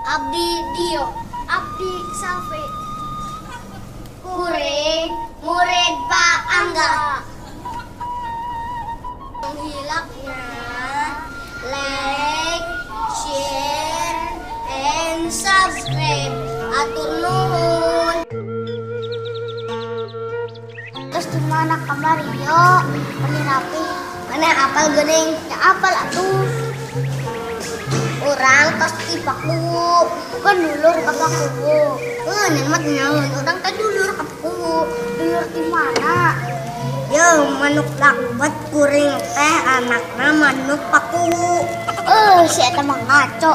Abdi Dio, Abdi Safi. Kuring murid Pak Angga. Hilapna like, share, and subscribe. Atur nuhun. Terus di mana kamari yo? Mani rapi. Mana apal geuning? Ya apal atuh. Urang tos ti Pakuwu. Bukan dulur ka Pakuwu. Heuh, neng mah naon? Urang teh dulur ka Pakuwu. Dulur di mana? Yo, manuk lakbat kuring teh anakna manuk Pakuwu. Eh, si eta mah ngaco.